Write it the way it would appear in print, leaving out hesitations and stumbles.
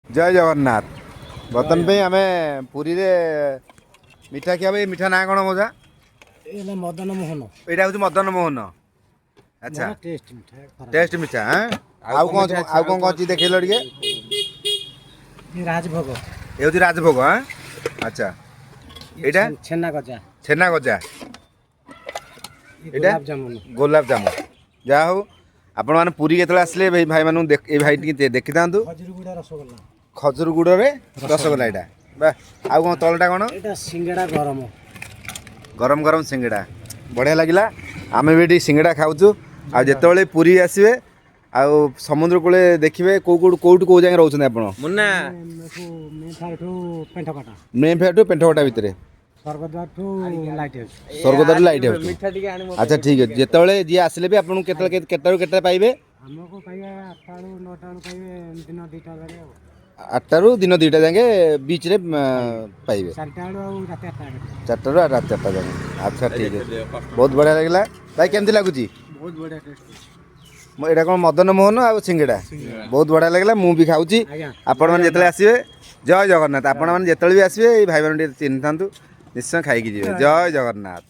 ଜୟ ଜଗନ୍ନାଥ। ବର୍ତ୍ତମାନ ପାଇଁ ଆମେ ପୁରୀରେ ମିଠା ଖିଆ। ଏ ମିଠା ନାଁ କ'ଣ ମଜା? ହେଲା ମଦନ ମୋହନ। ଏଇଟା ହେଉଛି ମଦନ ମୋହନ। ଆଚ୍ଛା। ଟେଷ୍ଟ ମିଠା ଖରାପ। ଟେଷ୍ଟ ମିଠା ଆଁ? ଆଉ କ'ଣ ଅଛି? ଆଉ କ'ଣ କ'ଣ ଅଛି ଦେଖେଇଲ ଟିକେ। ଏ ରାଜଭୋଗ। ଏ ହେଉଛି ରାଜଭୋଗ ଆଁ। ଆଚ୍ଛା, ଏଇଟା? ଛେନା ଗଜା। ଛେନା ଗଜା। ଏ ଏଇଟା? ଗୋଲାପ ଜାମୁନ। ଗୋଲାପ ଜାମୁନ। ଯାହା ହଉ, ଆପଣମାନେ ପୁରୀ ଯେତେବେଳେ ଆସିଲେ ଭାଇ ଭାଇମାନଙ୍କୁ ଏଇ ଭାଇ ଟିକେ ଦେଖିଥାନ୍ତୁ। ଖଜୁରୀ ଗୁଡ଼ା ରସଗୋଲା। ଖଜୁର ଗୁଡ଼ରେ ରସଗୋଲା ଏଇଟା ବା। ଆଉ କ'ଣ? ତଳଟା କ'ଣ? ଏଇଟା ସିଙ୍ଗଡ଼ା ଗରମ। ଗରମ ଗରମ ସିଙ୍ଗଡ଼ା, ବଢ଼ିଆ ଲାଗିଲା। ଆମେ ବି ଏଠି ସିଙ୍ଗଡ଼ା ଖାଉଛୁ। ଆଉ ଯେତେବେଳେ ପୁରୀ ଆସିବେ ଆଉ ସମୁଦ୍ର କୂଳେ ଦେଖିବେ। କେଉଁ କେଉଁଠୁ କେଉଁଠୁ କେଉଁ ଯାଏଁ ରହୁଛନ୍ତି ଆପଣ? ମୁନ୍ନା। ଏଠୁ ମେଫାରଠୁ ପେଣ୍ଠକଟା। ମେଫେୟାରଠୁ ପେଣ୍ଠକଟା ଭିତରେ। ସ୍ୱର୍ଗଦ୍ୱାରଠୁ light house. Swargadwar light house. ମିଠା ଟିକେ ଆଣିବ। ଆଚ୍ଛା, ଠିକ୍ ଅଛି। ଯେତେବେଳେ ଯିଏ ଆସିଲେ ବି ଆପଣଙ୍କୁ କେତେବେଳେ କେତେଟାରୁ କେତେଟା ପାଇବେ? ଆମକୁ ପାଇବେ 8ଟା ବେଳୁ, 9ଟା ବେଳୁ ପାଇବେ, ଦିନ 2ଟା ଯାକେ ଆଉ। 8ଟାରୁ ଦିନ 2ଟା ଯାଏଁ ବିଚ୍ରେ ପାଇବେ। 4ଟା ବେଳୁ ଆଉ ରାତି 8ଟା ଯାକେ। 4ଟାରୁ ଆଉ ରାତି 8ଟା ଯାଏଁ। ଆଚ୍ଛା, ଠିକ୍ ଅଛି। ବହୁତ ବଢ଼ିଆ ଲାଗିଲା। ଭାଇ, କେମିତି ଲାଗୁଛି? ବହୁତ ବଢ଼ିଆ ଟେଷ୍ଟ ଅଛି। ଏଇଟା କ'ଣ? ମଦନ ମୋହନ ଆଉ ସିଙ୍ଗଡ଼ା। ବହୁତ ବଢ଼ିଆ ଲାଗିଲା, ମୁଁ ବି ଖାଉଛି। ଆଜ୍ଞା। ଆପଣମାନେ ଯେତେବେଳେ ଆସିବେ, ଜୟ ଜଗନ୍ନାଥ। ଆପଣମାନେ ଯେତେବେଳେ ବି ଆସିବେ, ଏଇ ଭାଇମାନେ ଟିକେ ଚିହ୍ନିଥାନ୍ତୁ, ନିଶ୍ଚୟ ଖାଇକି ଯିବେ। ଜୟ ଜଗନ୍ନାଥ।